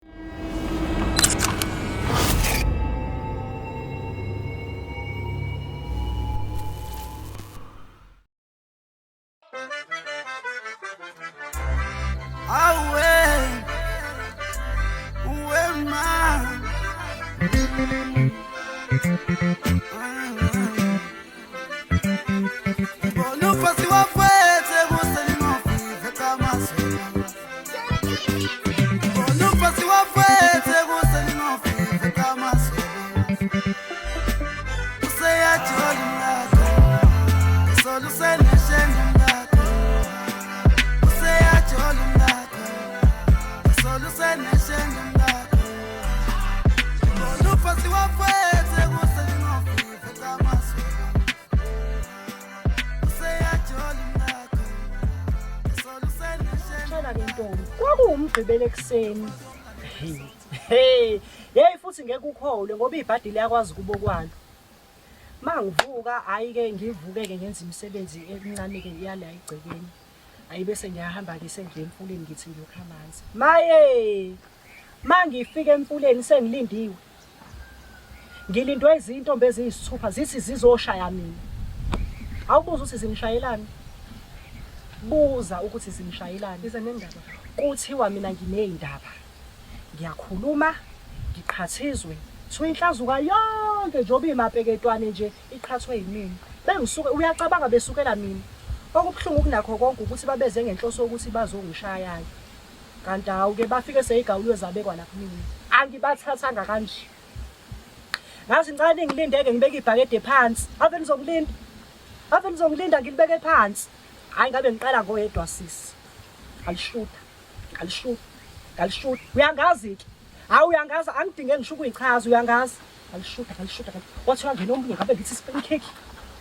Awe, uwe ma. Bonufasi wafwethe kuselingofive kamasela. Bonufasi wafwethe kuselingofive kamasela. Useyajola umngakho, solusenesheni umngakho. Useyajola umngakho, solusenesheni umngakho. Bonufasi wafwethe kuselingofive kamasela. Useyajola umngakho, solusenesheni. Tshela ke ntombi, kwakuwumgqibelo ekuseni. Hey, hey futhi ngeke ukholwe ngoba ibhadi liyakwazi kubo kwalo. Mangivuka hayi ke ngivuke ke ngenza imisebenzi emincane ke yala egcekeni. Ayi bese ngiyahamba ke sengiye emfuleni ngithi ngiyokha amanzi. Maye! Mangifika emfuleni sengilindiwe. Ngilindwe izintombi eziyisithupha zithi zizoshaya mina. Awubuza ukuthi zingishayelani? Buza ukuthi zingishayelani. Iza nendaba. Kuthiwa mina nginey'ndaba. Ngiyakhuluma ngiqhathizwe. Kuthiwa inhlazuka yonke njengoba imapeketwane nje iqhathwe yimina. Bengisuke uyacabanga besukela mina. Okubuhlungu kunakho konke ukuthi babeze ngenhloso yokuthi bazongishaya-ke. Kanti hawu ke bafike seyigawuliwe zabekwa la kumina. Angibathathanga kanje. Ngazi ngicela ningilinde-ke ngibeke ibhakede phansi. Ave nizongilinda. Ave nizongilinda ngilibeke phansi. Hhayi ngabe ngiqala ngoyedwa sisi. Ngalishuda. Ngalishuda. Ngalishuda. Uyangazi-ke. Hawu uyangazi angidinge ngisho ukuyichaza uyangazi. Ngalishuda ngalishuda. Wathi uyangena omunye ngabe ngithi spin kick.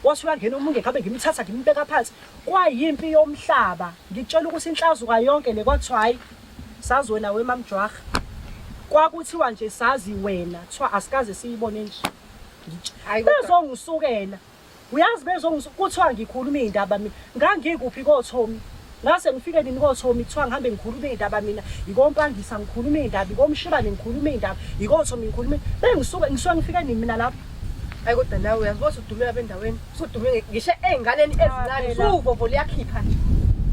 Wathi uyangena omunye ngabe ngimthatha ngimbeka phansi. Kwayimpi yomhlaba. Ngikutshela ukuthi inhlazuka yonke le kwathiwa hayi sazi wena wemamjwarha. Kwakuthiwa nje sazi wena kuthiwa asikaze siyibone nje. Hayi kodwa Bezongisukela. Uyazi bezongisu kuthiwa ngikhuluma iy'ndaba mina. Ngangikuphi koThomi? Ngase ngifike nini koThomi kuthiwa ngihambe ngikhuluma iy'ndaba mina. Ikompangisa ngikhuluma iy'ndaba, ikomshibane ngikhuluma iy'ndaba, ikoThomi ngikhuluma. Bengisuke ngisuke ngifike nini mina lapho? Hayi kodwa nawe uyazi ukuthi udume lapha endaweni. Usudume ngisho ey'nganeni Cha ezincane. phela. Usuvovo liyakhipha nje.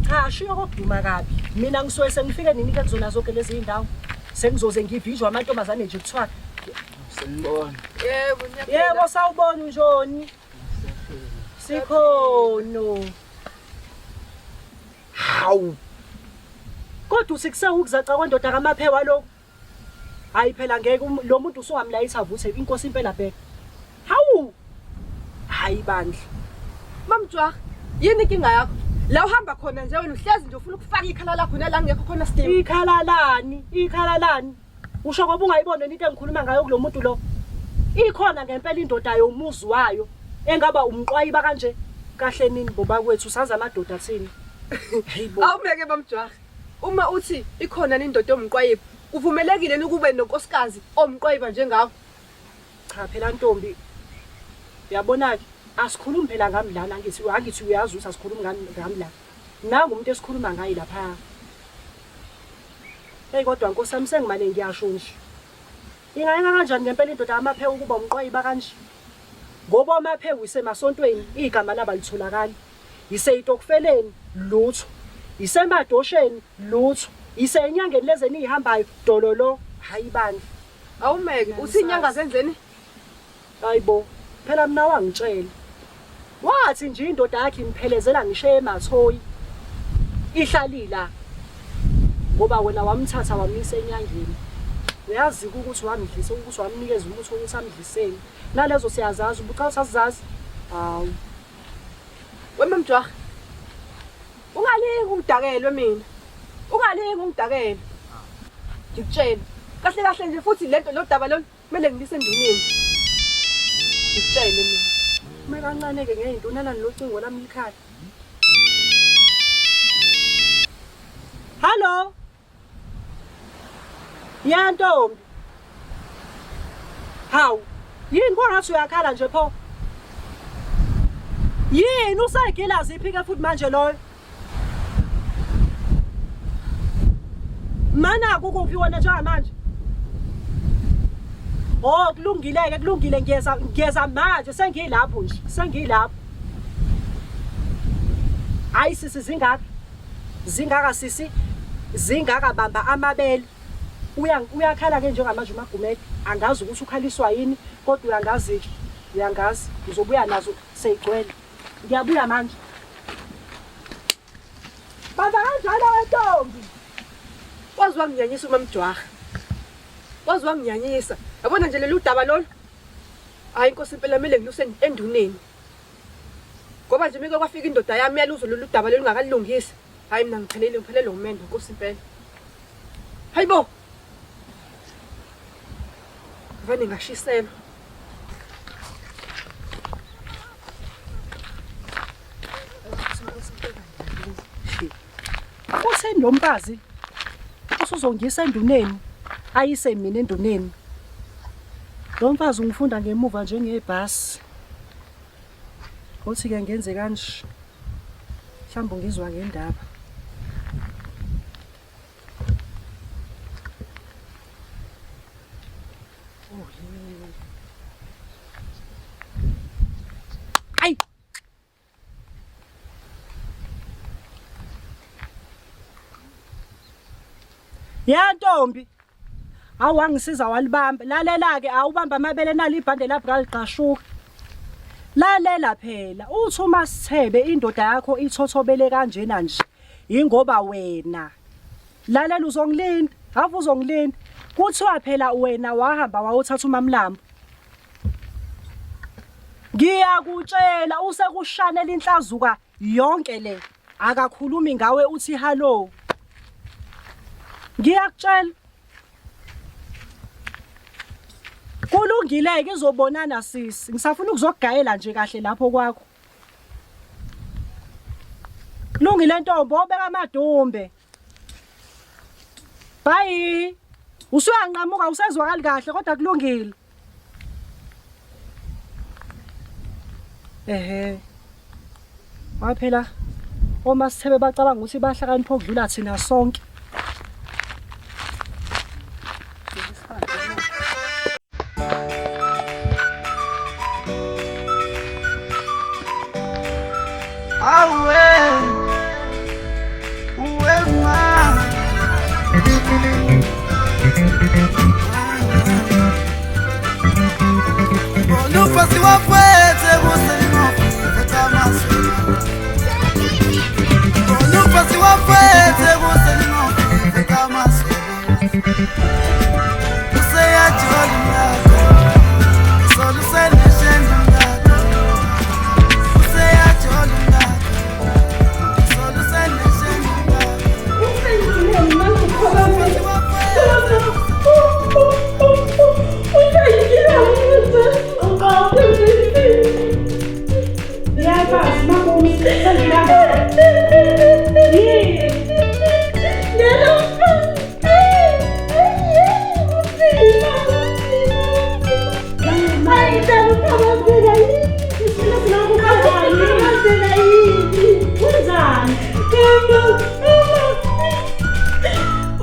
Cha shiyo kokuduma kabi. Mina ngisuke sengifike nini ke kuzona zonke lezi iy'ndawo? Sengizoze ngivinjwe amantombazane nje kuthiwa Sanibona. Yebo, ngiyaphila. yebo sawubona unjoni? Sikhono. Hawu. Kodwa uthi kusewukuzaca kwendoda kaMaphewa lokhu. Hayi phela ngeke lo muntu usungamlayitha avuthe inkosi impela bheka. Hawu. Hayi bandla. Mamjwarha, yini inkinga yakho? La uhamba khona nje wena uhlezi nje ufuna ukufaka ikhala lakho nala ngekho khona sidingo. Ikhala lani? Ikhala lani? Usho ngoba ungayiboni into engikhuluma ngayo kulo muntu lo. Ikhona ngempela indoda yomuzi wayo engaba umqwayiba kanje. Kahle nini bobakwethu sazi amadoda thina. Hayibo. Awubeke mamjwarha. Uma uthi ikhona indoda yomqwayiba, kuvumelekile yini ukube nonkosikazi omqwayiba njengawe? Cha phela ntombi. Uyabona-ke asikhulumi phela ngami lana angithi angithi uyazi ukuthi asikhulumi ngami ngami la. Nangu umuntu esikhuluma ngaye lapha. Hey kodwa nkosi yami sengimane ngiyasho nje. Ingayeka kanjani ngempela indoda yamaphewu ukuba umqwayiba kanje? Ngoba amaphewu isemasontweni igama labo alitholakali. Iseyitokufeleni lutho. Isemadosheni lutho. Isenyangeni lezi eniyihambayo dololo. Hayi bandla. Awumeke, uthi inyanga zenzeni? Hayibo, phela mina wangitshela. Wathi nje indoda yakhe imphelezela ngisho emathoyi. Ihlalila. Ngoba wena wamthatha wamisa enyangeni. Uyazi ukuthi wamdlisa ukuthi wamnikeza umuthi wokuthi amdliseni. Nalezo siyazazi, ubuca usazazi. Hawu. Wemamjwarha. Ungalingi ungidakelwe mina. Ungalingi ungidakelwe. Ngikutshela. Kahle kahle nje futhi lento lo daba lolu kumele ngilise enduneni. Ngikutshele mina. Ume kancane ke ngeyinduna nani locingo lami likhala. Hallo. Ya ntombi. Hawu, yini kwangathi uyakhala nje pho? Yini usayigila ziphi ke futhi manje loyo? Mana kukuphi wena njengamanje? Oh kulungile-ke kulungile ngiyeza ngiyeza manje sengilapho nje sengilapho. Hayi sisi zingaka. Zingaka sisi zingaka bamba amabele. Uya uyakhala ke njengamanje uMagumede angazi ukuthi ukhaliswa yini kodwa uyangazi ke uyangazi ngizobuya nazo seyigcwele. Ngiyabuya manje. Bamba kanjalo wentombi. Waze wanginyanyisa umamjwaha. Waze wanginyanyisa. Yabona nje lolu daba lolu. Hayi inkosi impela kumele ngiluse enduneni. Ngoba nje mike kwafika indoda yami yaluzwa lolu daba lolu ngakalilungisi. Hayi mina ngiphelele ngiphelele umendo inkosi impela. Hayibo. Vane ngashiselwa. Utheni lo mfazi usuzongisa enduneni ayise mina enduneni. Lo mfazi ungifunda ngemuva njengebhasi. Uthi ke ngenze kanje. Mhlawumbe ngizwa ngendaba. Oh, Ayi. Ya ntombi. Awu wangisiza walibamba. Lalela ke awubamba amabele nali ibhande lapho kaliqashuka. Lalela phela uthi uma sithebe indoda yakho ithothobele kanjena nje ingoba wena. Lalela uzongilinda, ave uzongilinda. Kuthiwa phela wena wahamba wayothatha umamlambo. Ngiyakutshela usekushanela inhlazuka yonke le. Akakhulumi ngawe uthi hello. Ngiyakutshela. Kulungile ke izobonana sisi. Ngisafuna ukuzogayela nje kahle lapho kwakho. Kulungile ntombi obeka amadumbe. Bye. Usuyanqamuka usezwakali kahle kodwa kulungile. Ehhe. Waphela omasithebe bacabanga ukuthi bahlakanipha okudlula thina sonke. Awe, uwe ma. Olufasi wafwethe kuselinofetha amaswela. Olufasi wafwethe kuselinofetha amaswela. Useyajola umkakho, solusenesheni umkakho. Useyajola umkakho, solusenesheni umkakho. Olufasi wafwethe. Ngiyabazi makume sengilapha. Yini?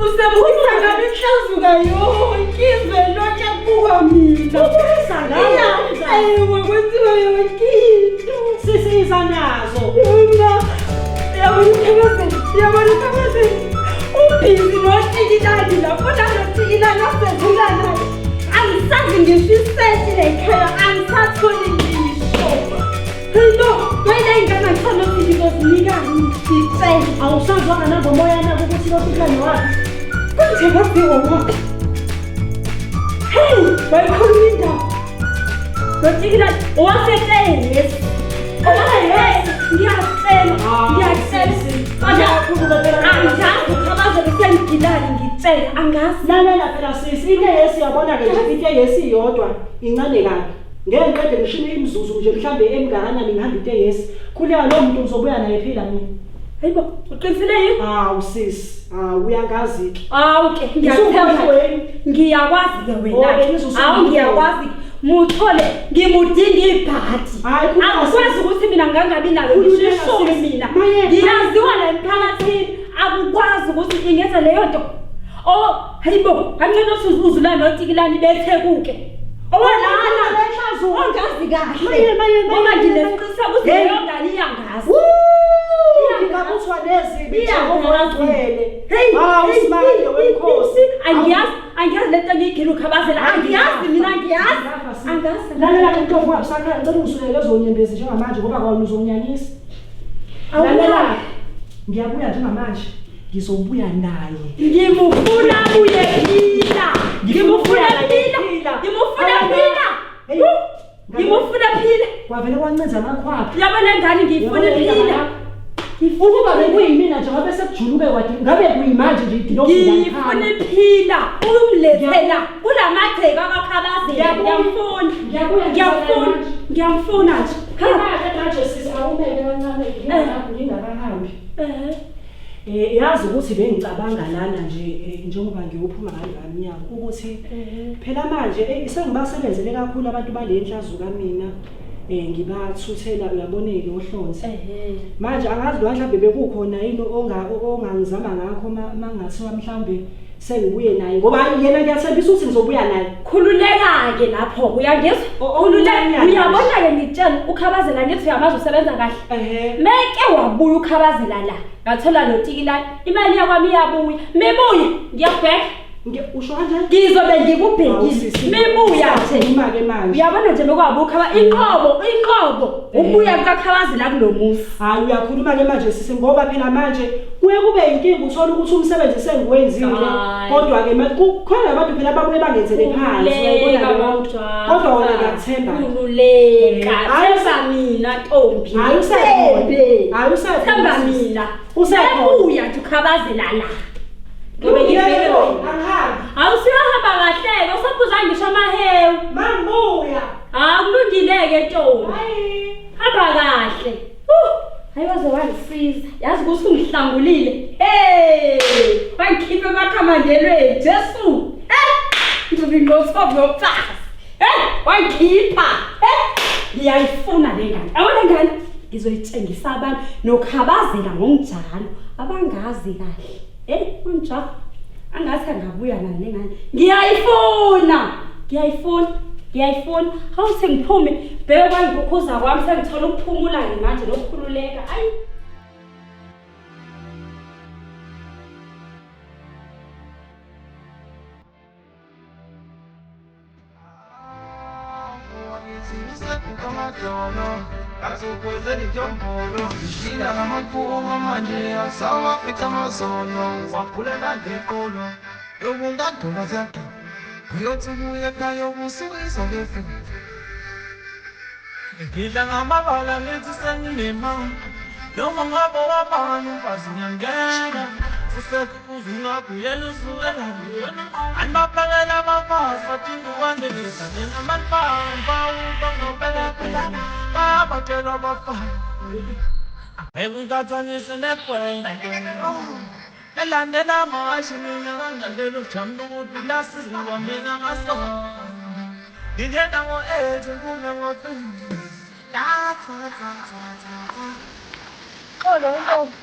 Usebusa ngabe inhlazuka yonke izwe lonke kubukwa mina. Ubusa ngabe? Ayiwa kwenziwa yonke into. Sisiza nazo. Uma yabona ukhabazela, yabona ukhabazela. Ubhizi notikilani lapho nanotikilani asedlula naye. Angisazi ngisho isenti lekhaya, angisatholi ngisho. Hayibo, wena ingane angisanothi ngizozinikani ngitshele. Awusazwanga nangomoya nako ukuthi lotikilani waphi? Konje ngafika waphi? Hey, wayikhuluma indaba. Lotikilani owasetshele. Owasetshele, ngiyacela, ngiyacela. Angazi ukhabazela usengigilani ngitshele, angazi. Lalela phela sisi, into eyesi yabona-ke nje into eyesi iyodwa incane kabi. Ngeke ngiqede ngisho imizuzu nje mhlambe emingakanani ngihamba into eyesi. Khuleka lowo muntu ngizobuya naye phila mina. Hayibo, uqinisile yini? Hawu sisi, hawu uyangazi-ke. Hawu ke, ngiyakuthemba. Ngiyakwazi ke wena. Oh, bengizwa Hawu ngiyakwazi. Muthole ngimudinga ibhadi. Hayi, khuluma Akukwazi sisi. ukuthi mina ngangabi nalo ngisho Khululeka ishumi sisi. mina. Maye. Ngiyaziwa la emphakathini. Akukwazi ukuthi ingenza leyo nto. Oh, hayibo, angcono uzulana notikilani bethekuke. Owalana Enhlazuka. ongazi kahle. Maye, maye, maye, Ngoba maye, nginesiqiniseko ukuthi Hey. leyo ngane iyangazi. Ngingabuthwa nezibi Iyangazi. Jehova Hey, Hawu hey, Simakade hey, wenkosi. hey, Angiyazi, angiyazi lento ngiyigila ukhabazela. Angiyazi mina angiyazi. Angazi. Lalela ke ntombi wabusakhala ngicela ungisulele lezo nyembezi njengamanje ngoba kwawena uzonyanyisa. Lalela. Ngiyabuya njengamanje. Ngizobuya naye. Ngimufuna abuye phila. Ngimufuna phila. Phila. Ngimufuna phila. Hey. Ngimufuna phila. Kwavele kwancenza amakhwapha. Yabona ngane ngiyifuna phila. Ukuba bekuyimina nje ngabe sekujuluke kwadi ngabe kuyimanje nje idilobhi Ngiyifuna iphila. Umlethela kulamagceke akakhabazela. Ngiyabuya. Ngiyamfuna. Ngiyabuya Ngiyamfuna. Ngiyamfuna nje. Ha. Imake manje sisi awumele kancane ngingakahambi. Eh. Eh yazi ukuthi bengicabanga lana nje njengoba ngiyophuma ngale kamnyango ukuthi phela manje sengibasebenzele kakhulu abantu bale nhlazuka mina ngibathuthela uyabona inohlonze. Manje angazi lo mhlawumbe bekukhona yini ongangizama ngakho mangathiwa mhlawumbe sengibuye naye ngoba yena ngiyathembisa ukuthi ngizobuya naye. Khululeka-ke lapho uyangizwa? Khululeka Okuncanyana uyabona-ke ngitshela ukhabazela ngithi uyamazi usebenza kahle. Ehhe. Meke wabuya ukhabazela la ngathola notikilani imali yakwami iyabuya mibuye ngiyakubheka Usho kanjani? ngizobe Hawu, ngikubhekile sisi. mibuya nje Uyakhuluma-ke manje. uyabona nje mekwabuya ukhaba inqobo inqobo ubuya kukakhabazela kulo muzi. Hayi uyakhuluma-ke manje sisi ngoba phela manje kuye kube yinkinga uthole ukuthi umsebenzi sengiwenzile Hayi. kodwa-ke kukhona abantu phela ababuye bangenzele phansi uyayibona leyo nto. Kodwa wena ngiyakuthemba. Khululeka Hayi, themba mina ntombi. Hayi usekhona. Thembe. Hayi usekhona. Themba mina. Usekhona. Ubuya nje ukhabazela la. Ngobe Kulungile ngibheke ntombi, wena. angihambi. Hawu siyahamba kahle-ke usaphuza ngisho amahewu. Mangibuya. Hawu kulungile-ke ntombi. Hayi. Hamba kahle. Hayi waze wangisiza. Yazi ukuthi ungihlangulile. Hey! Wangikhipha emakhamandelweni. Jesu. Eh! Ngizobe ngqotho yomfazi. Eh! Wangikhipha. Eh! Ngiyayifuna le ngane. Awona ngane ngizoyitshengisa abantu nokhabazela ngokunjalo abangazi kahle. Eh, unjalo. Angathi angabuya nale ngane. Ngiyayifuna. Ngiyayifuna. Ngiyayifuna. Hawu sengiphume. Bheke kwangikukhuza kwami sengithola ukuphumula nje manje nokukhululeka. Ayi. Ngidla ngamabala ngithi senginemali noma ngabe wabani umfazi ngiyangena usekuuzungabuyela usukela andibaphakela abafazi badinga ukwanelisa nina manibambawubangopelapela bayabatshelwa abafana ebukathanise nekwena elandela amahashi mina ngangalela ujamla ukuthi lasiziwa mina ngaso ngingena ngo-eight ngikume ngo-three. Xolo ntombi.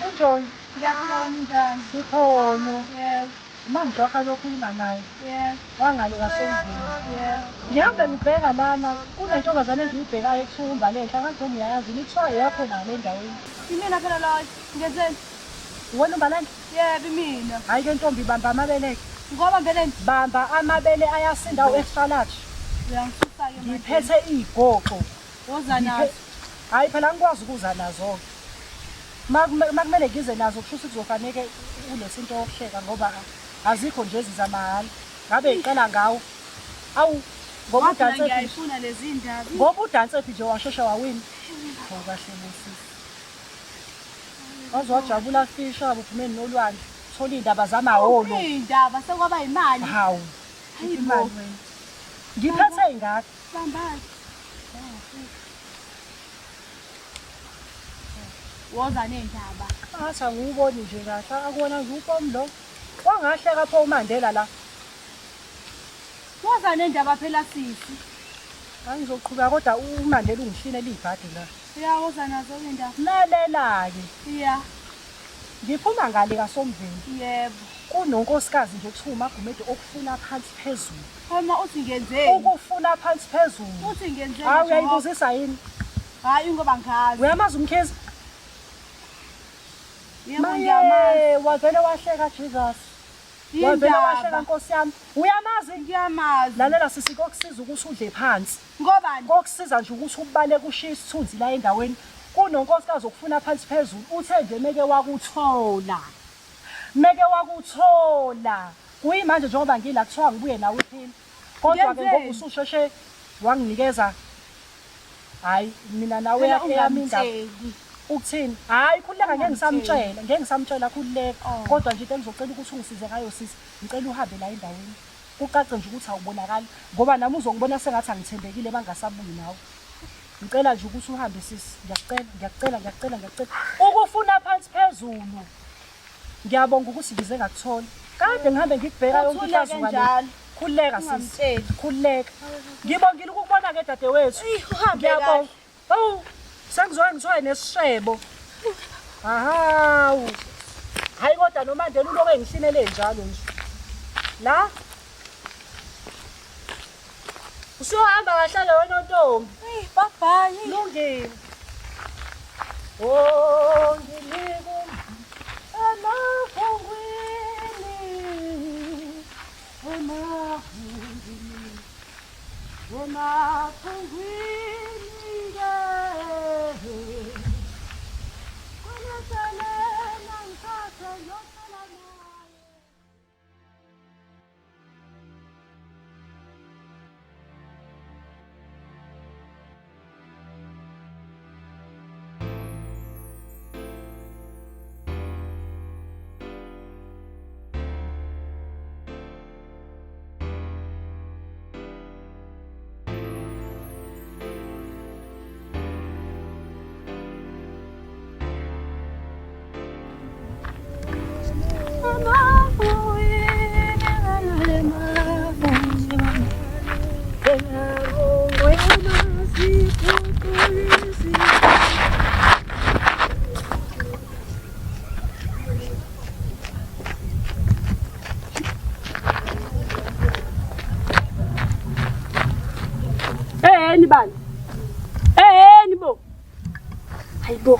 Unjani? Ngiyaphila njani? Ngikhona. Yebo, Mangijwaha lokhuluma naye. yebo, Wangale kasendlini. yebo. Ngihambe ngibheka lana kunentombazane engiyibhekayo ekuthiwa uMbalenhle angazi noma uyayazi yini kuthiwa eyakho nayo le endaweni. Imina phela loyo. Ngenzeni? Uwena uMbalenhle? Yebo, imina. Hhayi ke ntombi bamba amabele-ke. Ngoba mbeleni Bamba amabele ayasinda u-extra large. uyangisusa-ke manje. Ngiphethe iy'goxo. Woza nazo. Hhayi phela angikwazi ukuza nazo-ke. Makumele ngize nazo kusho ukuthi kuzofaneke ulethe into yokuhleka ngoba azikho nje ezizamahhala. Ngabe ngiqala ngawo. Awu ngoba Ngoba phela udanse phi? ngiyayifuna lezi ndaba. Ngoba udanse phi nje washesha wawina. Hawu kahle bosisi. Waze wajabula fisha uphume nolwandle. Thola iy'ndaba zamahholo. Iy'ndaba sekwaba imali. Hawu. Hayi bo. Imali wena. Ngiphethe ingaka. Bambani. Woza ney'ndaba. Ngathi angiwuboni nje kahle akuwona nje upomi lo. Wangahleka pho uMandela la. Woza ney'ndaba phela sisi. Angizoqhubeka kodwa uMandela ungihlinela ibhadi la. Ya woza nazo iy'ndaba. Lalela-ke. Ya, Ngiphuma ngale kaSomvini. yebo. Kunonkosikazi nje okuthiwa uMagumede okufuna phansi phezulu. Uma uthi ngenzeni? Ukufuna phansi phezulu. Uthi ngenzeni? Hayi Jehova? uyayibuzisa yini? Hayi ngoba ngazi. Uyamazi uMkhize? Yebo ngiyamazi. Maye, wavele wahleka Jesus. Wavele wahleka Indaba. Nkosi yami. Uyamazi? Ngiyamazi. Lalela sisi kokusiza ukuthi udle phansi. Ngobani? Kokusiza nje ukuthi ubaleke ushiye isithunzi la endaweni. Kunonkosikazi okufuna phansi phezulu. Uthe nje meke wakuthola. Meke wakuthola. Kuyimanje njengoba ngila kuthiwa ngibuye nawe uphila. Kodwa ke Ngenzeni? ngoba ususheshe wanginikeza hayi mina nawe Phela eyami indaba. ungamtsheli. Ukuthini? Hayi khululeka ngeke Ungamtsheli. ngisamtshela, ngeke ngisamtshela khululeka. Oh. Kodwa nje into engizocela ukuthi ungisize ngayo sisi, ngicela uhambe la endaweni. Kucace nje ukuthi awubonakali ngoba nami uzongibona sengathi angithembekile bangasabuyi nawe. Ngicela nje ukuthi uhambe sisi, ngiyakucela, ngiyakucela, ngiyakucela, ngiyakucela. Ukufuna phansi phezulu. Ngiyabonga ukuthi ngize ngakuthola. Kade ngihambe ngikubheka yonke Uthuleke inhlazuka le. njalo. Khululeka sisi. Ungamtsheli. Khululeka. Ngibongile ukukubona ke dadewethu. Eyi, uhambe Ngiyabonga. kahle. Awu, sengizoke ngithiwe nesishebo. Ahawu. Hayi kodwa noMandela uloke engihlinele njalo nje. La. Usuhamba kahle wena ntombi. Eyi, bye bye. Lungile. Oh, ngiliku emafungwini. Emafungwini. Emafungwini ke. Kuneselena ngithathe ngiyohlala naye. Eheni bani? Eheni bo. Hayibo.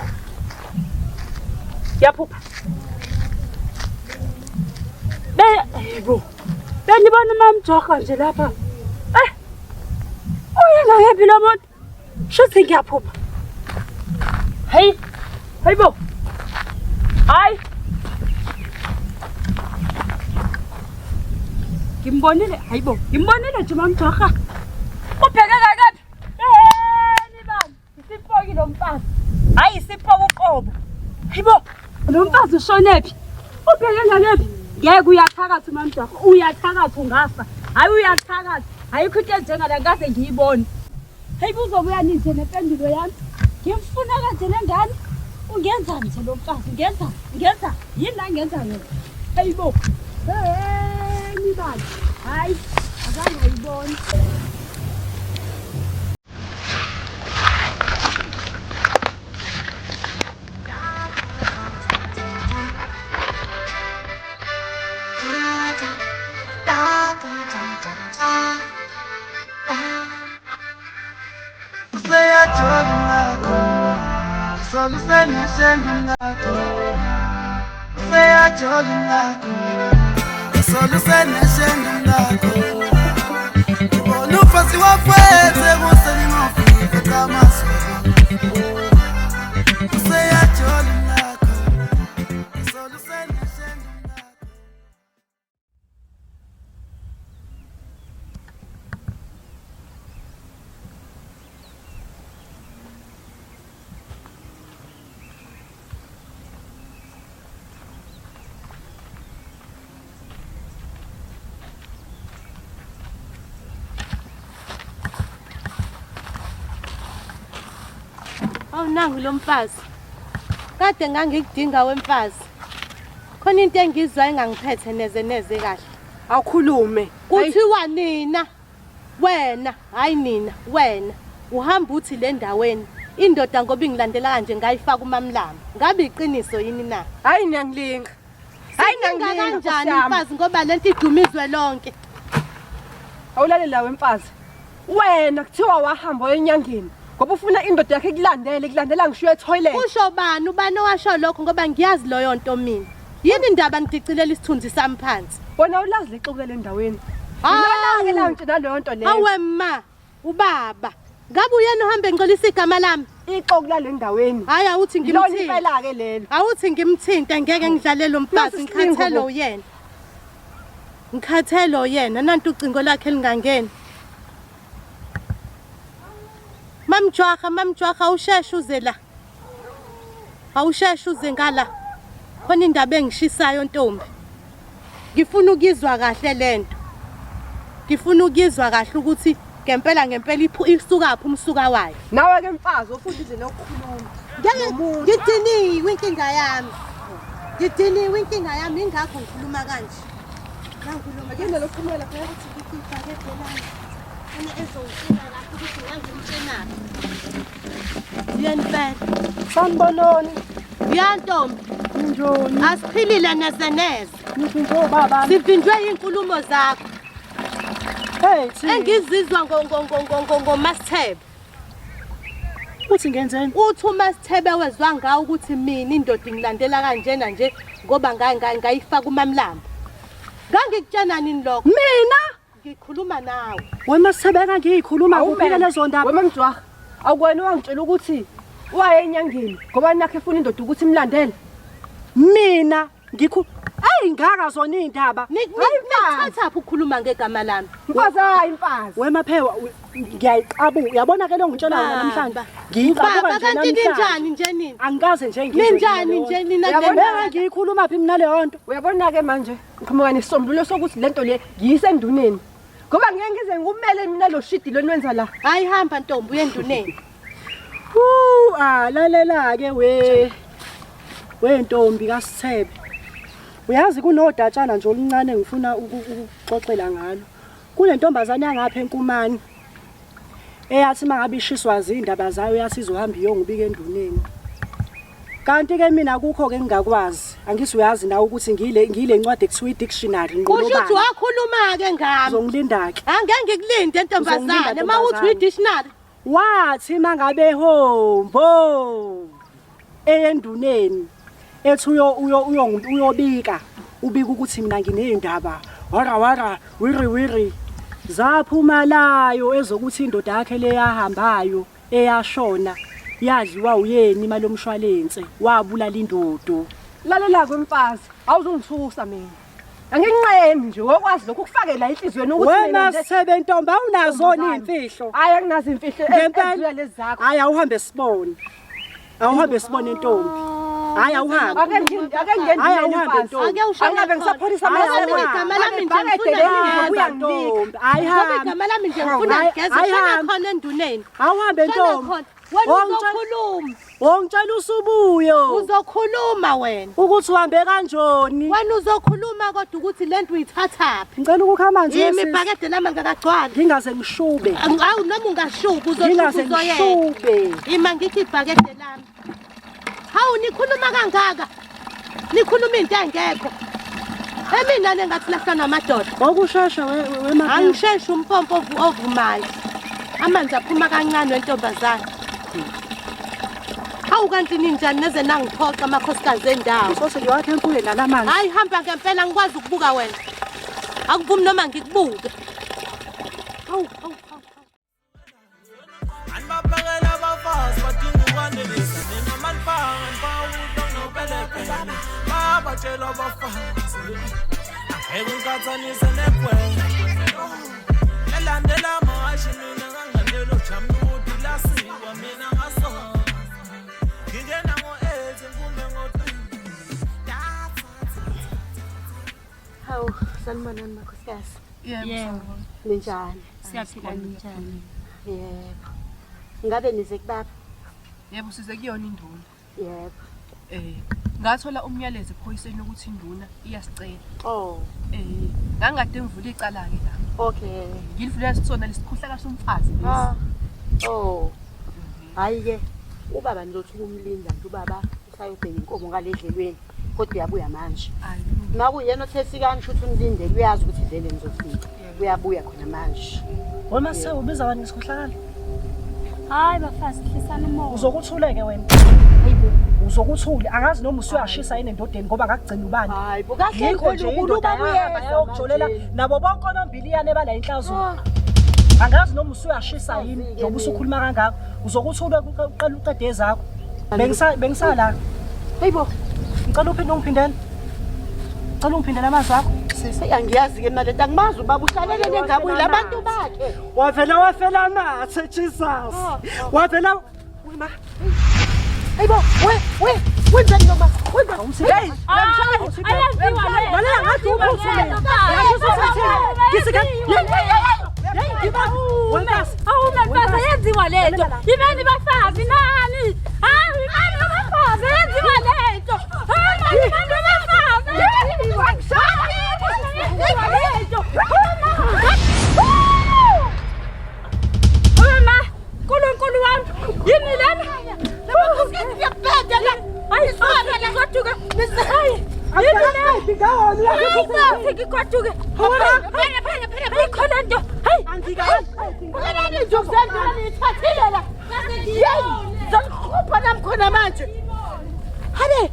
Yaphupha. Be hayibo. Benibona uMamJoha nje lapha. Eh. Uyena ngephi lo muntu? Shuthi ngiyaphupha. Hey. Hayibo. Hayi. Ngimbonile, hayibo. Ngimbonile nje uMamJoha. Ubheke kakephi? Eheni bani? Isipoki lo mfazi. Hayi isipoki uqobo. Hayibo, lo mfazi ushonephi? Ubheke ngakephi? Ngeke uyathakatha uMamJoha. Uyathakatha ungafa. Hayi uyathakatha. Ayikho into enjengala ngikaze ngiyibone. Hayibo uzobuya nini nje nempendulo yami? Ngimfuna kanje le ngane. Ungenzani nje lo mfazi? Ungenza? Ungenza? Yini la ngenza yona? Hayibo. Hey, bani. Hayi, azange ayibone. Awu nangu lo mfazi. Kade ngangikudinga wemfazi. Khona into engizwa engangiphethe neze neze kahle. Awukhulume. Kuthiwa nina wena, hayi nina, wena uhamba uthi le ndaweni indoda ngoba ingilandela kanje ngayifaka umamlama. Ngabe iqiniso yini na? Hayi niyangilinga. Hayi Inkinga nangilinga kanjani Nkosi yami. mfazi ngoba lento idumizwe lonke. Awulaleli la wemfazi. Wena kuthiwa wahamba waya enyangeni ngoba ufuna indoda yakhe ikulandele, ikulandela ngisho etoilet. Kusho bani ubani owasho lokho ngoba ngiyazi loyo nto mina. Yini indaba nidicilela isithunzi sami phansi? Wena ulazi lexuku le ndaweni. Hawu. Ilona-ke la ngitshela leyo nto leyo. Awe ma, ubaba. Ngabe uyena ohambe ngcolisa igama lami? Ixoku lale ndaweni. Hayi awuthi Ilona ngimthinte. impela-ke lelo. Awuthi ngimthinte ngeke ngidlale lo mfazi Nasi isilingo ngikhathele bo. uyena. Ngikhathele uyena nantu ucingo lakhe lingangeni. Mamjwaha, mamjwaha awusheshe uze la. Awusheshe uze ngala. Khona indaba engishisayo ntombi. Ngifuna ukuyizwa kahle lento. Ngifuna ukuyizwa kahle ukuthi ngempela ngempela isukaphi umsuka wayo. Nawe-ke mfazi ofunda indlela yokukhuluma. Ngeke ngidiniwe inkinga yami. Ngidiniwe inkinga yami ingakho ngikhuluma kanje. Nangikhuluma Ake nalokuphumela lapha. ukuthi ngithi ibhakede lami. Ene ezongitshela kahle ukuthi ngangimtshenaphi. Yena impela. Sanibonani. Ya ntombi, Ninjoni? asiphilile neze neze. Nivinjwe ubaba. Sivinjwe iy'nkulumo zakho Hey, thi. engizizwa ngoMasithebe. Uthi ngenzeni? Uthi uMasithebe wezwa ngawo ukuthi mina indoda ingilandela kanjena nje ngoba ngayifaka umamlambo. Ngangikutshena nini lokho? Mina Ngikhuluma nawe. wena Masithebe ngiyikhuluma kuphi lezo ndaba? Wena Mjwaha, akuwena owangitshela ukuthi waye enyangeni ngoba nakho efuna indoda ukuthi imlandele. Mina ngikhu Ayi ngaka zona indaba. Nikuthathaphi ukukhuluma ngegama lami? Mfazi hayi mfazi. Wena Phewa ngiyayiqabuka. Uyabona ke lo ngitshela yona namhlanje. Baba. Ngiyiqabuka Baba nje kanti namhlanje. ninjani nje nina? Angikaze nje ngizwe. Ninjani nje nina kule Uyabona- ndawo? Ngiyikhuluma phi mina leyo nto? Uyabona-ke manje ngiqhamuka nesisombululo sokuthi lento le ngiyise enduneni. Ngoba ngeke ngize ngikumele mina lo shidi lo niwenza la. Hayi hamba ntombi uye enduneni. Ah lalela ke we. Wentombi kaSithebe. Uyazi kunodatshana nje oluncane ngifuna ukuxoxela ngalo. Kunentombazane yangapha enkumani. Eyathi mangabe ishiswa izindaba zayo yathi izohamba iyongibika enduneni. Kanti ke mina akukho ke ngingakwazi. Angithi uyazi nawe ukuthi ngile ncwadi ekuthiwa i-dictionary Kusho ukuthi wakhuluma ke ngami. Uzongilinda ke. Angeke ngikulinde ntombazane Uzongilinda, uma uthi ntombazane. uyi-dictionary. Wathi mangabe hombo eyenduneni ethi uyo uyo uyo uyobika ubika ukuthi mina nginezindaba wara wara wiri wiri zaphuma layo ezokuthi indoda yakhe leyahambayo eyashona yadliwa uyeni imali yomshwalense wabulala indodo. Lalela-ke mfazi, awuzungithusa mina. Anginqeni nje wokwazi lokhu kufake la enhliziyweni ukuthi Wena mina nje Sithebe ntombi awunazona iy'mfihlo. Hayi anginazo iy'mfihlo Ngempela. ezidlula lezi zakho. Hayi awuhambe sibone. Awuhambe sibone ntombi. Hayi awuhambe. Ake ngene Hayi, awuhambe ntombi. Ake ushone Angabe khona. ngisapholisa Hayi, amaseko. awuhambe. Igama lami nje Ibhakede ngifuna leli ligeze. ngizobuya ngilike. Ntombi. Hayi Ngoba hamba. igama lami nje ngifuna Hayi, ligeze. hayi, Shona hamba. khona enduneni. Awuhambe Shona ntombi. khona. Wena Wongitshela- uzokhuluma. Wongitshela usubuyo. Uzokhuluma wena. Ukuthi uhambe kanjoni. Wena uzokhuluma kodwa ukuthi lento uyithathaphi. Ngicela ukukha amanzi. Yimi sisi. ibhakede lami angakagcwali. Ngingaze ngishube. Awu noma ungashuki uzoshuka Ngingaze uzoyeka. ngishube. Ima ngithi ibhakede lami. Hawu nikhuluma kangaka. Nikhuluma into engekho. Emina nengathi lahlana amadoda. Ngokushesha we Angisheshi umpompo ovumayo. Amanzi aphuma kancane wentombazane. Hawu kanti ninjani neze nangiphoxa amakhosikazi endawo. Sose ngiwakhe empuye nalamanzi. Hayi hamba ngempela ngikwazi ukubuka wena. Akuvumi noma ngikubuke. Hawu hawu hawu. Anibaphakela abafazi badinga ukwanelisa nina manifaka nifaka nophelepele babatshela abafazi angeke ngiqhathanise negwele elandela amahashi mina ngangilandela ujamudu lasikwa mina ngasona ngingena ngo-eight ngiphume ngo-three. Hawu sanibonani makhosikazi. Yebo. Ninjani? Siyaphila ninjani? Yebo. Ngabe nize kubaba? Yebo size kuyona induna. Yebo. Ngathola umyalezo ephoyiseni ukuthi induna iyasicela. Oh, Ngangikade ngivula icala-ke la. okay. Ngilivulela sona lesikhuhlaka somfazi lesi. Ah. Oh. Hayi ke ubaba nizothi ukumlinda nje ubaba usayobheka inkomo ngale dlelweni kodwa uyabuya manje. Hayi. Makuyena othe fikani shuthi unilindele uyazi ukuthi vele nizofika. Uyabuya khona manje. Wena se ubiza bani ngesikhohlakali? Hayi bafazi hlisana umoya. Uzokuthuleke wena. Hayibo. Uzokuthule angazi noma usuyashisa yini endodeni ngoba ngakugcina ubani. Hayibo kahle Yikho nje nkulunkulu indoda ubaba yahamba uyeza yayokujolela manje. nabo bonke onombiliyane bala inhlazuko. Angazi noma usuyashisa yini njengoba usukhuluma kangaka. Uzokuthule uqale uqede ezakho. Bengisa bengisala. Hayibo. Ngicela uphinde ungiphindele. Ngicela ungiphindele amazwi akho. Sisi angiyazi ke mina lento angimazi ubaba uhlalele nengabuyi labantu bakhe. Wavela wafela amathe Jesus. Wavela Wema. Hayibo we we wenzani noma wenzani? Hey, Ayaziwa le. Lalela ngathi uphuthu mina. Ngiyakuzwa uthini? Ngithi ka Hey, ngiba wena Awume mfazi yenziwa lento. Yibeni bafazi nani? Hayi ibani bafazi yenziwa lento. Hayi ibani bafazi. Yenziwa lento. Mama, Nkulunkulu wami, yini lena? Ngiyabheda la. Hayi, ngigoduke. Hayi, yini lena? Hayi, ngigoduke. Phela, phela, phela. Ayikho lento. Hayi, Bukelani nje ukuzenzela niyithathile la. Yeyi, ngizonikhupha nami khona manje. Habe,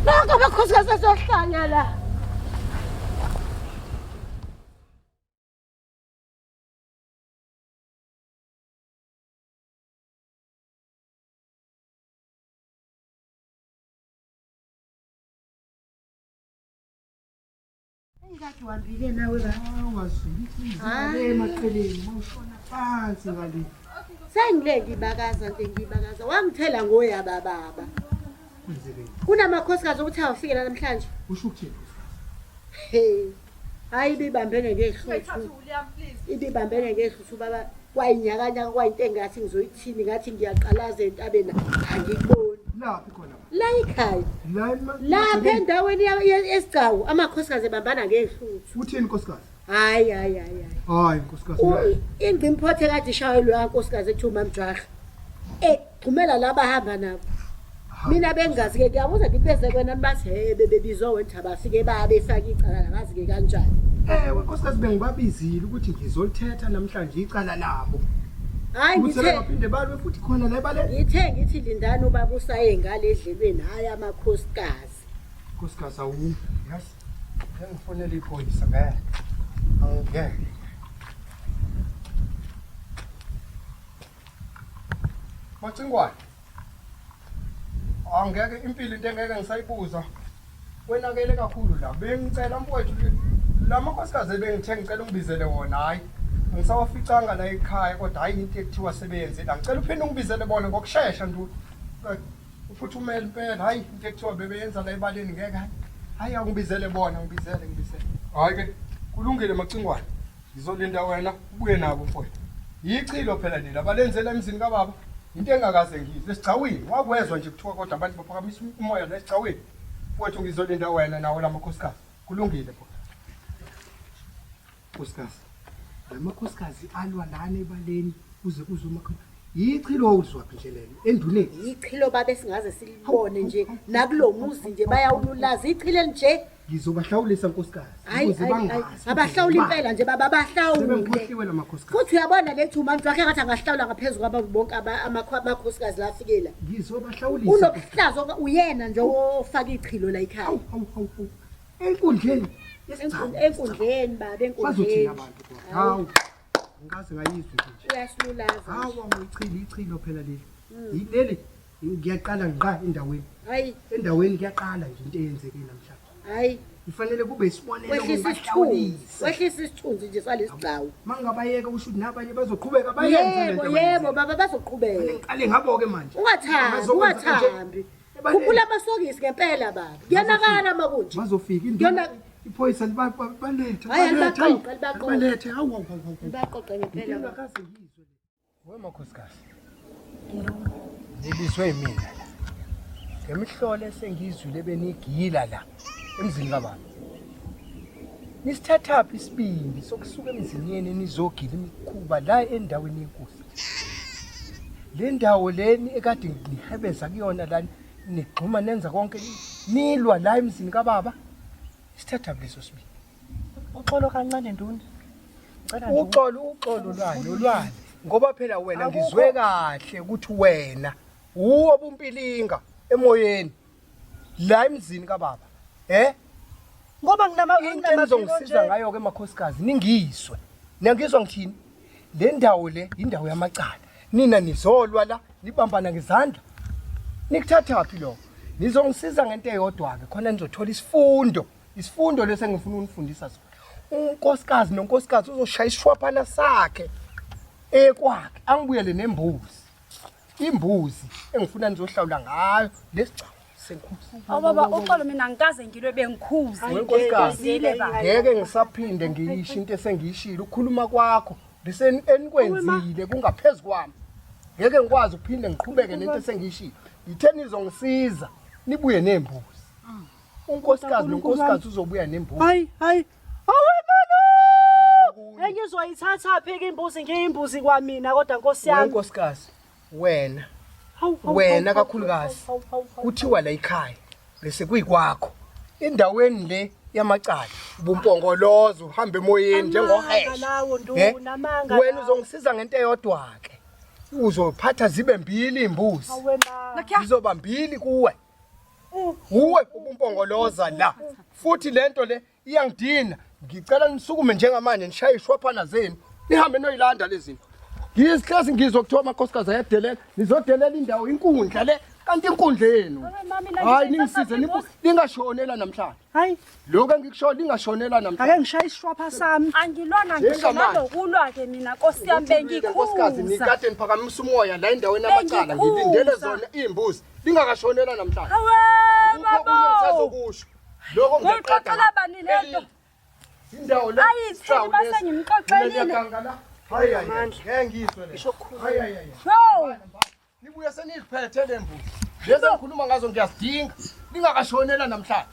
nonke abakhosikazi azohlanya la. Kade uhambile nawe ba. Emaqheleni mawushona phansi ngale. Sengile ngibakaza nje ngibakaza. Wangithela ngoya bababa. Kwenzekeni? Kunamakhosikazi ukuthi awufike la namhlanje. Usho ukuthini? Hey. Hayi ibibambene ngehluthu. Ibibambene ngehluthu baba kwayinyakanyaka kwayinto engathi ngizoyithini ngathi ngiyaqalaza entabeni angikuboni. Laphi khona? La ekhaya. La ema- Lapha endaweni yesigcawu amakhosikazi ebambana ngehluthu. Uthini nkosikazi? Hayi hayi hayi hayi. Hayi nkosikazi. Ingqimphothi ekade ishayelwe yankosikazi ekuthiwa uMamjwaha. Egxumela la bahamba nabo. Mina bengazi ke ngiyabuza ngipheze kwena bathi he bebebizwa wena abafike babefaka icala langazi ke kanjani. Ewe nkosikazi bengibabizile ukuthi ngizolithetha namhlanje icala labo. Hayi Ukuthi ngithe sebengaphinde balwe futhi khona la ebaleni. ngithe ngithi lindani ubaba usaye ngale edlelweni hayi amakhosikazi. Nkosikazi awu yazi ngifonela iphoyisa ngeke. Angeke. Macingwane. Angeke impilo into engeke ngisayibuza. Wenakele kakhulu la. Bengicela mfowethu la makhosikazi ebengithe ngicela ungibizele wona hayi. Angisawaficanga la ekhaya kodwa hayi into ekuthiwa sebenze la. Ngicela uphinde ungibizele bona ngokushesha ntu. Uphuthumele impela hayi into ekuthiwa bebeyenza la ebaleni ngeke hayi. Hayi angibizele bona ngibizele ngibizele. Hayi ke kulungile macingwane. Ngizolinda wena ubuye nabo mfowethu. Yichilo phela leli abalenzela emzini kababa. Into engakaze ngiyizwe esigcawini wakwezwa nje kuthiwa kodwa abantu baphakamisa umoya la esigcawini. Mfowethu ngizolinda wena nawo lamakhosikazi. Kulungile pho. Nkosikazi. Lamakhosikazi alwa lana ebaleni kuze kuze umakhosikazi. Yichilo uzwaphi nje lelo enduneni. Yichilo baba esingaze silibone nje nakulo muzi nje bayawululaza ichilo nje. Ngizobahlawulisa nkosikazi. Hayi ukuze hayi bangazi. abahlawula impela nje baba abahlawule. Sebengikhohliwe lamakhosikazi. Futhi uyabona lethi uMamjwaha wakhe ngathi angahlawula ngaphezu kwabo bonke amakhosikazi la afikela. Ngizobahlawulisa. Unobuhlazo uyena nje ofaka ichilo la ekhaya. Awu awu awu. awu. Enkundleni. Enkundleni baba Bazothina enkundleni. abantu kodwa. Hawu. Ngikaze ngayizwa into nje. Uyasilulaza. Hawu awu ichilo ichilo phela leli. Leli ngiyaqala ngqa endaweni. Hayi Endaweni kuyaqala nje into eyenzeke namhlanje. hayi Ifanele kube isibonelo wehlisa isithunzi. Wehlisa isithunzi nje salesigcawu. Mangabayeka usho ukuthi nabanye bazoqhubeka bayenze Yebo lento. yebo baba bazoqhubeka. Ngiqale ngabo ke manje. Ungathambi Bazokwenza kanje. ungathambi. Khuphula amasokisi ngempela baba. Kuyanakala makunje. Bazofika Kuyona induna iphoyisa libalethe. Hayi, alibaqoqe, alibaqoqe. Balethe. Hawu hawu hawu. baqoqe ngempela. baba. Ngakaze ngizwe. We makhosikazi. Nibizwe yimina la. Ngemihlolo esengiyizwile benigila la emzini kababa. Nisithathaphi isibindi sokusuka emzini yenu nizogila imikhuba la endaweni yenkosi. Le ndawo leni ekade nihebeza kuyona la nigxuma nenza konke nilwa la emzini kababa. Isithathaphi leso sibindi? Uxolo kancane nduna. Ngicela nduna. Uxolo uxolo lwani olwani ngoba phela wena ngizwe kahle ukuthi wena uwo bumpilinga emoyeni la emzini kababa eh Ngoba nginama into enizongisiza ngayo ke makhosikazi ningizwe niyangizwa ngithini le ndawo le indawo yamacala nina nizolwa la nibambana ngezandla nikuthathaphi lokho nizongisiza ngento eyodwa-ke khona nizothola isifundo isifundo lesi engifuna ukunifundisa sona unkosikazi nonkosikazi uzoshaya isishwaphana sakhe ekwakhe angibuyele nembuzi imbuzi engifuna nizohlawula ngayo lesigcawu senkosi Awu baba uxolo mina ngikaze ngilwe bengikhuze. Wenkosikazi Ngizile baba. ngeke ngisaphinde ngiyisho into esengiyishilo ukukhuluma kwakho bese enikwenzile kungaphezu kwami ngeke ngikwazi ukuphinde ngiqhubeke nento esengiyishilo ngithe nizongisiza nibuye nembuzi unkosikazi nonkosikazi uzobuya nembuzi Hayi hayi. Awe mama! Engizoyithatha phi ke imbuzi ngiyimbuzi kwamina kodwa Nkosi yami. Wenkosikazi wena Hawu, hawu, wena hawu, hawu, kakhulukazi hawu, hawu, hawu. kuthiwa la ekhaya bese kuyikwakho endaweni le yamacala ubumpongoloza uhamba emoyeni njengohesha lawo Eh? nduna amanga. wena lawo. uzongisiza ngento eyodwa ke uzophatha zibe mbili imbuzi Awe mama. zizoba mbili kuwe uwe ubumpongoloza la futhi lento le iyangidina ngicela nisukume njengamanje nishaye ishwaphana zenu nihambe noyilanda lezi zinto ngizihlezi ngizwa kuthiwa amakhosikazi ayadelela nizodelela indawo inkundla le kanti inkundla yenu hayi ningisize ningashonela namhlanje Hayi, lokho engikushoyo lingashonela namhlanje ake ngishaye isishwapha sami. Angilwana ngisho Njengamanje. nalokulwa ke mina Nkosi yami Nkosikazi bengikhuza. nikade niphakamisa umoya la endaweni yamacala Bengikhuza. ngilindele zona iy'mbuzi lingakashonela namhlanje Awe Akukho okunye baba. engisazokusho lokho ngiyaqeda Ngixoxela bani lento? indawo le Ayithini sigcawu base lesi. ngimxoxelile. Mina ngiyaganga la hayi hayi ngeke ngizwe le hayi hayi hayi Yo! nibuye seniziphethe le mbuzi lezi engikhuluma ngazo ngiyazidinga lingakashonela namhlanje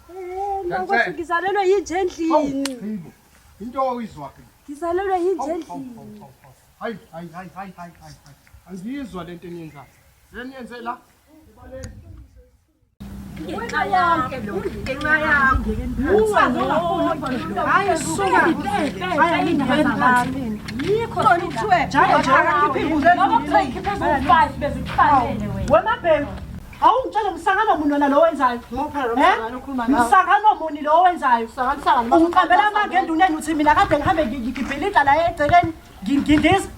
Nkosi ngizalelwe yinje endlini. Hayibo, into oyizwa ke Ngizalelwe yinje endlini. hayi hayi hayi hayi hayi hayi angiyizwa lento eniyenzayo le niyenze la Ngenxa yakho Ngenxa yakho. Hayi suka. Hayi ngiyenzani. Yikho Kuthiwe Njalo nje akakhiphe imbuzi Ngoba kuthiwa ikhiphe eziwu-five bezikufanele wena. Wemabhengu. Awungitshele msangano muni wena lo wenzayo? Eh? Msangano muni lo wenzayo? Ungiqambela amanga enduneni uthi mina kade ngihambe ngibhilida la egcekeni ngindiza.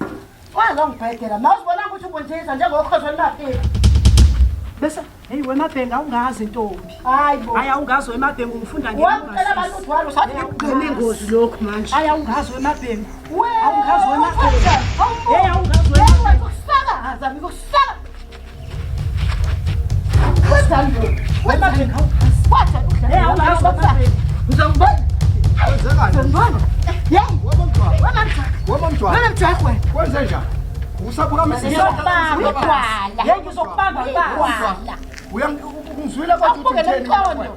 Wazongibhedela. Mawuzibona ukuthi ubonjisa njengokhozo lumaphepha. Bese hey wemabhengu awungazi ntombi. Hayi bo. Hayi awungazi wemabhengu ngifunda Wangicela abantu ukuthi walo sathi Ngigqeme ingozi lokhu manje. Hayi awungazi wemabhengu. Awungazi Awungazi wemabhengu. Hey awungazi wemabhengu. Ukusakaza ngikukusaka. Wenzani lo? Wemabhengu awungazi. Wathi udla. Hey awungazi wemabhengu. Ngizongibona. Kwenzekani? Ngibona. Hey, Wemamjwaha. wena Wemamjwaha. mjwaha. Kwenze njani? Usaphakamisa Ngizokubamba igwala. Hey ngizokubamba baba. Uyangizwile kodwa Awubuke uthi utheni? nomqondo.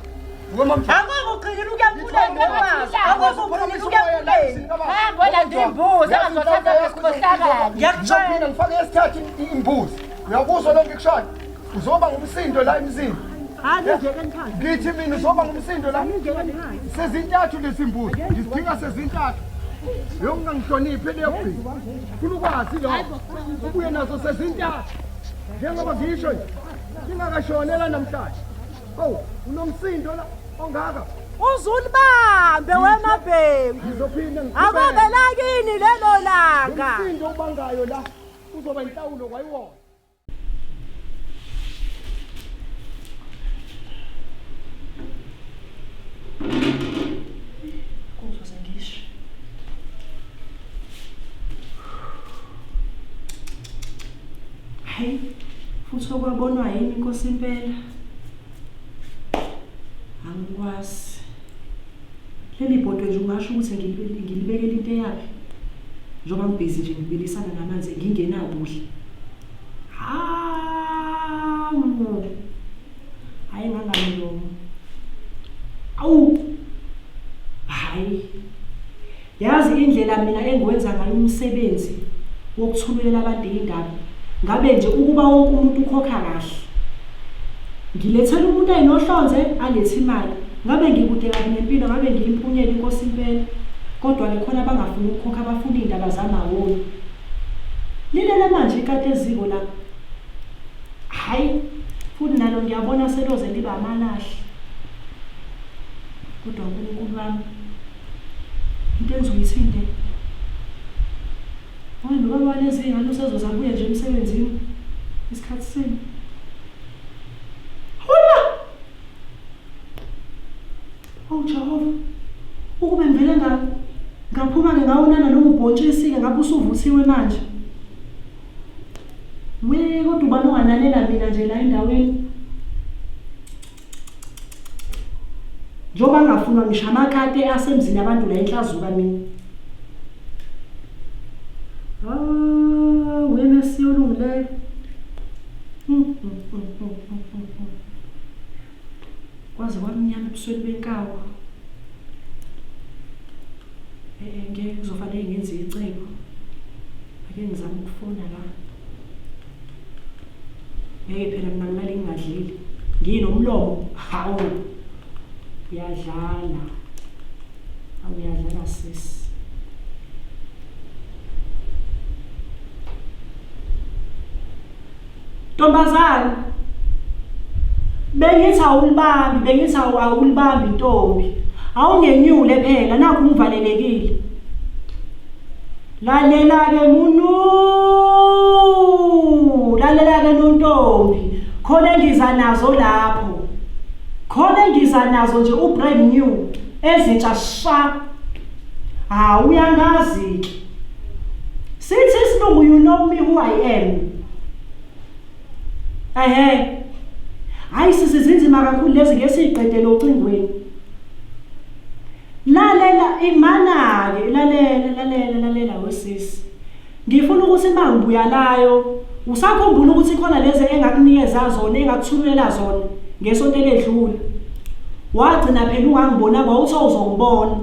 Wemamjwaha. Angeke ugcinile ukuyamfuleni wemazi. Angeke ugcinile ukuyamfuleni. Hamba olanda imbuzi angazothatha lesikhohlakali. Ngiyakutshela ngifake esithathu imbuzi. Uyakuzwa lokho ngikushoyo? Uzoba ngumsindo la emzini. Hayi ngeke ngikhazi. Ngithi mina uzoba ngumsindo la. Sezintathu lezi mbuzi. Ngizidinga sezintathu. Yokungangihloniphi leyo gcina. Funa ukwazi lokho. Ubuye nazo sezintathu. Njengoba ngisho nje. Ngingakashonela namhlanje. Hawu, unomsindo la ongaka. Uzulibambe wemabhengu. Ngizophinda Akobe lakini lelo langa. Umsindo obangayo la uzoba inhlawulo kwayiwona. Kuzoze ngisho. Hayi, futhi okwabonwa yini inkosi impela? Angikwazi. Leli bhodwe nje ungasho ukuthi ngilibekele into eyaphi? Njengoba ngibhizi nje ngibilisana namanzi ngingenakudla. Hawu. Hayi ngangamlomo. Awu. Hayi. Yazi indlela mina engiwenza ngayo umsebenzi wokuthululela abantu indaba. Ngabe nje ukuba wonke umuntu ukhokha kahle. Ngilethela umuntu ayinohlonze alethe imali. Ngabe ngikude kabi nempilo ngabe ngiyimpunyela inkosi impela. Kodwa-ke khona abangafuni ukukhokha bafuna iy'ndaba zamaholo. Lilele manje ikati eziko la. Hhayi, futhi nalo ngiyabona seloze liba amalahle. Kodwa uNkulunkulu wami, into engizoyithini le? Ngoba nobaba walezi iy'ngane usezoze abuye nje emsebenzini isikhathi sini. Hula! Oh Jehova, ukube ngivele nga ngaphuma-ke ngawonana lowo bhontshisi-ke ngabe usuvuthiwe manje. We kodwa ubani ongananela mina nje la endaweni? Njengoba ngingafunwa ngisho amakati asemzini abantu la enhlazuka mina. Ah, we Mesiya olungileyo. Mm, mm, mm, mm, mm, mm. Kwaze kwamnyama ebusweni benkawu. Eh, ngeke kuzofanele ngenze icebo. Ake ngizame ukufona la. Ngeke phela mina ngilale ngingadlile. Nginomlomo. Hawu. Uyadlala. Hawu uyadlala sis. Ntombazane. Bengithi awulibambi, bengithi awulibambi ntombi. Awungenyule phela nakhu ngivalelekile. Lalela-ke munu, lalela-ke nontombi, khona engiza nazo lapho. Khona engiza nazo nje u-brand new, ezintsha sha. Hawu uyangazi-ke. Sithi isilungu you know me who I am. Ehhe. Hayi sisi zinzima kakhulu lezi ngeke siyiqedele ocingweni. Lalela imana-ke lalela lalela lalela wesisi. Ngifuna ukuthi uma ngibuya layo usakhumbula ukuthi khona lezi engakunikeza zona engakuthululela zona ngesonto eledlule. Wagcina phela ungangibonanga wawuthi uzongibona.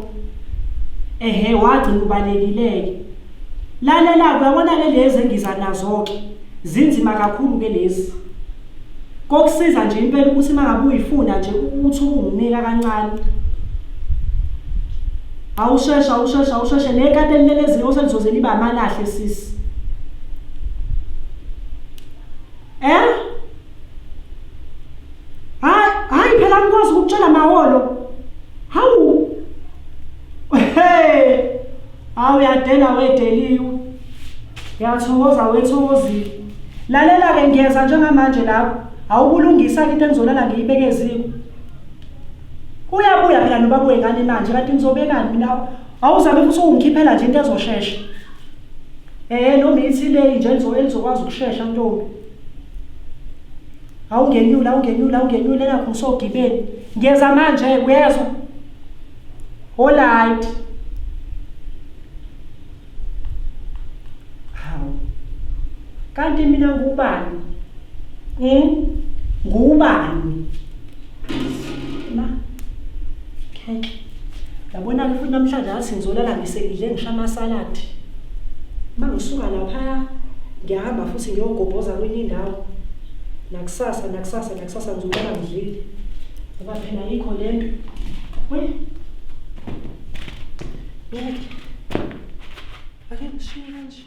Ehhe wagcina ubalekile-ke. Lalela-ke uyabona-ke lezi engiza nazo-ke zinzima kakhulu-ke lezi. Kokusiza nje impela ukuthi uma ngabe uyifuna nje uthi ukunginika kancane. Awusheshe awusheshe awusheshe nekati elilele eziko selizoze libe amalahle sisi. Eh? Hayi hayi phela angikwazi ukukutshela maholo. Hawu. Hey. Hawu uyadela wedeliwe. Ngiyathokoza wethokozile. Lalela-ke ngiyeza njengamanje lapho. Awukulungisa-ke into engizolala ngiyibeke eziko. Uyabuya phela nobaba wengane manje kanti ngizobekani mina awuzabe futhi ungikhiphela nje into ezoshesha. Eh noma ithi le nje elizokwazi ukushesha ntombi. Awungenyula awungenyula awungenyula nakho ngisogibeni. Ngiyeza manje uyezwa. Alright. Hawu. Kanti mina ngubani? Ngubani? Ma. Kheke. Yabona-ke futhi namhlanje athi ngizolala ngisekidle ngisho amasaladi. Uma ngisuka laphaya ngiyahamba futhi ngiyogobhoza kwenye indawo. Nakusasa nakusasa nakusasa ngizolala ngidlile. Ngoba phela ayikho le nto. We. Ngeke. Ake ngishiye kanje.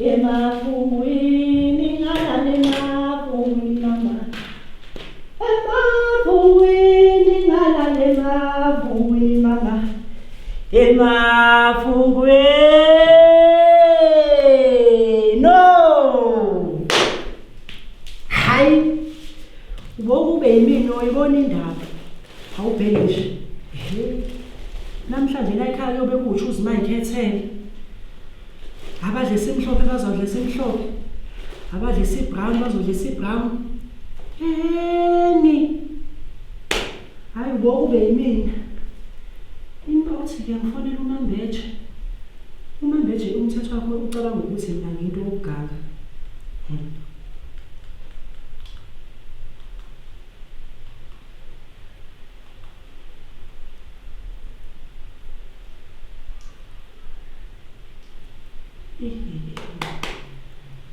Emafungwini ngalale mafungwini mama Emafungwini ngalale mafungwini mama Emafungwini no Hayi ubokube yimina oyibona indaba awubheke nje namhlanje la ekhaya kuyobe kuwusho uzimayikhethele Abadla esimhlophe bazodla esimhlophe. Abadla esibrown bazodla esibrown. Eni. Hayi ubokube yimina. Into othi ke ngifonela uMambeje. UMambeje umthetho wakho ucabanga ukuthi mina ngiyinto yokuganga. Hmm.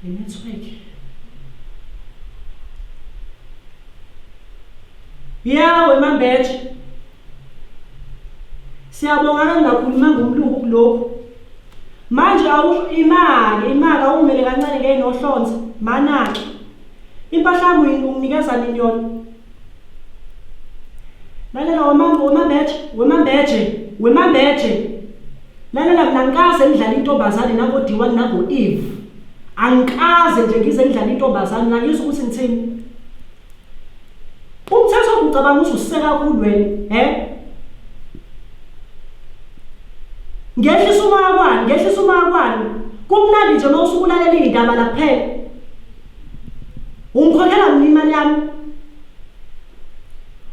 Le network. Ya wemambeje. Siyabonga kangakhulumanga umlungu kulokhu. Manje awusho imali, imali awumele kancane ngeke nohlonze. Manake. Impahla yami unginikeza nini yona? Lalela wemambeje, wemambeje, wemambeje. Lalela mina ngikaze ngidlala intombazane nango D1 nango Eve. Angikaze nje ngize ngidlala intombazane ngangizwa ukuthi ngithini. Umthetho ngicabanga ukuthi usiseka kakhulu wena, he? Ngehlisa umoya kwani, ngehlisa umoya kwani. Kumnandi nje uma usuke ulalela iy'ndaba la kuphela. Ungikhokhela mina imali yami.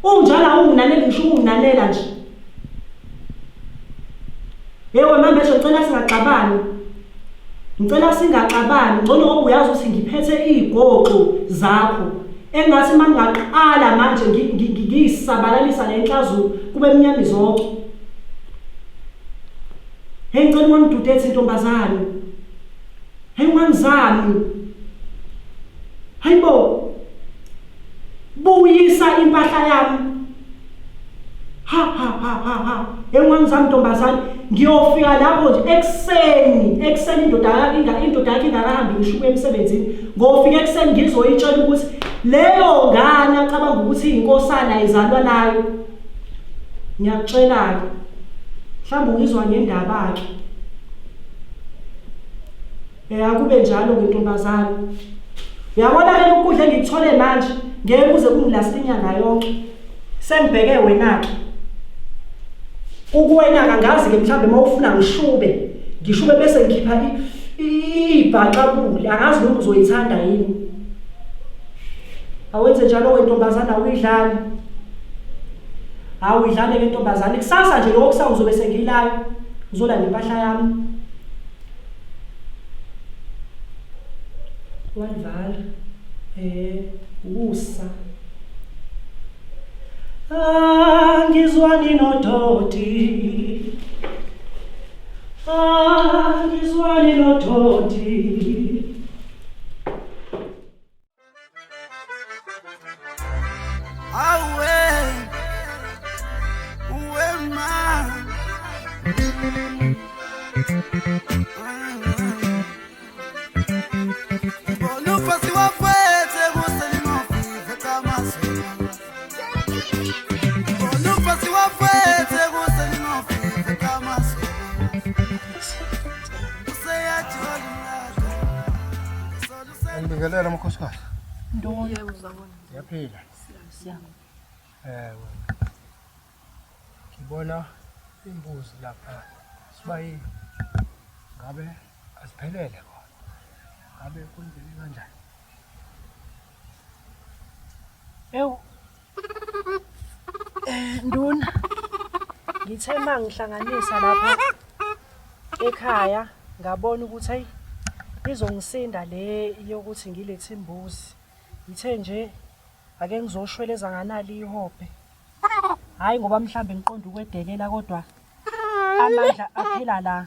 Unjalo awunginaneli ngisho ukunginanela nje. Yebo mama esho ngicela singaxabani. Ngicela singaxabani ngcono ngoba uyazi ukuthi ngiphethe izigoxo zakho. Engathi mangingaqala manje ngiyisabalalisa le nhlazu kube mnyama izoco. Hey ngicela ungangidudethi ntombazane. Hey ungangizami. Hayibo. Buyisa impahla yami. Ha ha ha ha ha. Engwangizami ntombazane ngiyofika lapho nje ekuseni, ekuseni indoda yakhe inga indoda yakhe ingakahambi ngisho ukuya emsebenzini. Ngofika ekuseni ngizoyitshela ukuthi leyo ngane acabanga ukuthi iyinkosana izalwa nayo. Ngiyakutshela-ke. Mhlawumbe ungizwa ngendaba-ke. Eh akube njalo ngentombazane. Uyabona ke lokudla engikuthole manje ngeke kuze kungilaste inyanga yonke. Sengibheke wena ke. Ukuwena kangazi ke mhlambe mawufuna ngishube. Ngishube bese ngikhipha ibhaxabule angazi noma uzoyithanda yini. Awenze njalo wentombazana awuyidlali. Awuyidlale ke ntombazane kusasa nje lokho kusasa ngizobe sengiyilayo. Ngizolanda impahla yami. Walivala. Eh, ukusa. Angizwani nodoti. Angizwani nodoti. Awe, uwe ma. Bonufasi wafwethe kuselingofive kamasulu. Bonufasi wafwethe kuselingofive kamasulu. Useyajola umlaka. Ngibingelela amakhosikazi. Ntoni? Yebo uzabona. Siyaphila. Siyabonga. Ewe. Ngibona imbuzi lapha. Sibayini. Ngabe aziphelele khona. Ngabe kwenzeke kanjani? Ewu. Eh nduna. Ngithe mangihlanganisa lapha ekhaya ngabona ukuthi ayi izongisinda le yokuthi ngilethe imbuzi. Ngithe nje ake ngizoshweleza nganali ihobhe. Hayi ngoba mhlambe ngiqonda ukwedelela kodwa amandla aphela la.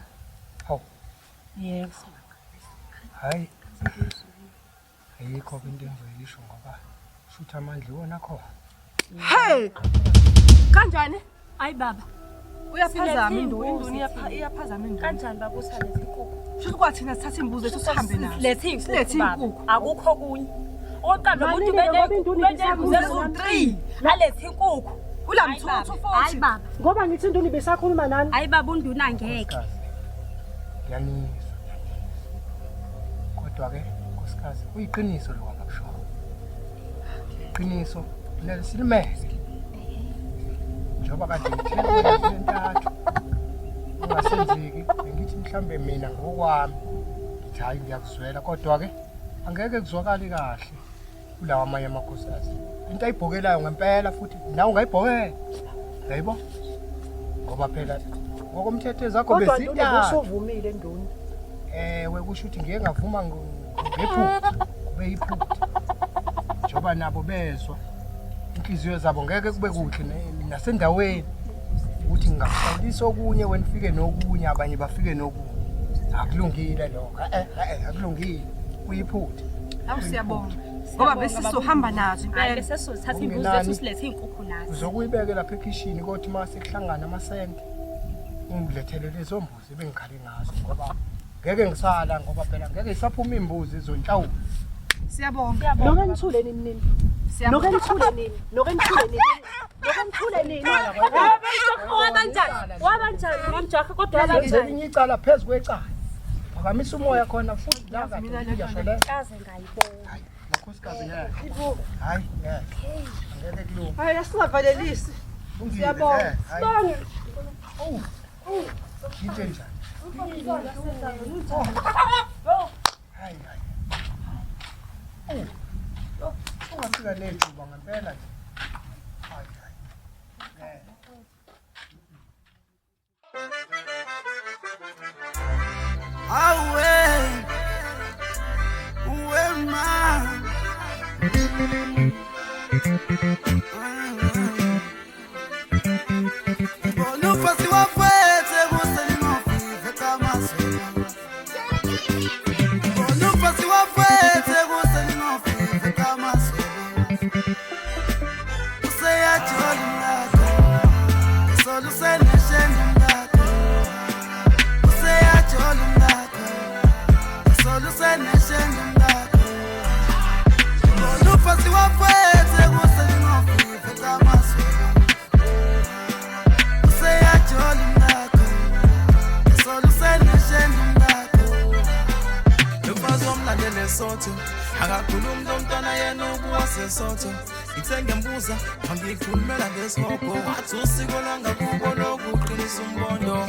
Hawu. Yebo. Hayi. Ayikho into engizoyisho ngoba shutha amandla iwona khona. Hey! Kanjani? Ayi baba. Uyaphazama induna, induna iyaphazama induna. Kanjani baba usalethe inkukhu? Shuthi kwathina sithatha imbuzi ethu sihambe nazo. Silethe inkukhu. Silethe baba. inkukhu. Akukho okunye. Oqala umuntu Manini-ke ngoba induna benembuzi eziwu-3 alethe inkukhu. Ulamthuthu Hayi futhi. baba. Ngoba ngithi induna ibisakhuluma nami. Hayi baba unduna ngeke. Nkosikazi, ngiyanizwa, ngiyanizwa. Kodwa-ke nkosikazi kuyiqiniso lokhu abakushoyo. Iqiniso kumele silimele. Njengoba kade ngithe kuwena entathu kungasenzeki bengithi mhlambe mina ngokwami ngithi hhayi ngiyakuzwela kodwa-ke angeke kuzwakale kahle kulawa amanye amakhosikazi. Into ayibhokelayo ngempela futhi nawe ungayibhokela. Yayibo? Ngoba phela ngokomthetho ezakho Kodwa nduna bezintathu. usuvumile nduna. Ewe kusho ukuthi ngiye ngavuma ngephutha, kube iphutha. Njengoba nabo bezwa inhliziyo zabo ngeke kube kuhle nasendaweni ukuthi ngingakuhlawulisa okunye wena ufike nokunye abanye bafike nokunye. Akulungile lokho. Eh eh akulungile. Kuyiphutha. Awu siyabonga. Ngoba besizohamba nazo Hayi impela. bese sizothatha imbuzi Okungenani. zethu silethe iy'nkukhu nazo. Uzokuyibeke lapha ekhishini kodwa uma sekuhlangana amasente ungilethele lezo mbuzi ebengikhale ngazo ngoba ngeke ngisala ngoba phela ngeke isaphuma imbuzi izonhlawula. Siyabonga. Noke nithule nini nini? Siyabonga. Noke nithule nini? Noke nithule nini? Noke nithule nini? Wabanjani? Wabanjani mamjaha kodwa wabanjani? Elinye icala phezu kwecala. Phakamisa umoya khona futhi la kade ngiyasholela. Kaze ngayibona. Hayi, makhosikazi ngeke. Hayi, ngeke. Angeke kulunge. Hayi asingavalelisi. Lungile, Siyabonga. eh, hayi. Sibonge. Oh. Into enjani? Hayi, hayi. Oh. Ungafika nejuba ngempela nje. Hayi, hayi. Ngeke. Awe, uwe ma. Bonufasi wafwethe kuselinofive kamasolo. Bonufasi wafwethe kuselinofive kamasolo. Useyajola umngakho, solusenesheni umngakho. Useyajola umngakho, solusenesheni umngakho. Bonufasi wafwethe kuselinofive kamasolo. Useyajola umngakho, solusenesheni umngakho. Umfazi wamlandela esotho akakhulumi lo mntwana yena ubuwasesotho ngithe ngiyambuza wangikhulumela ngesihogo wathi usiko lwangakubo lokuqinisa umbondo.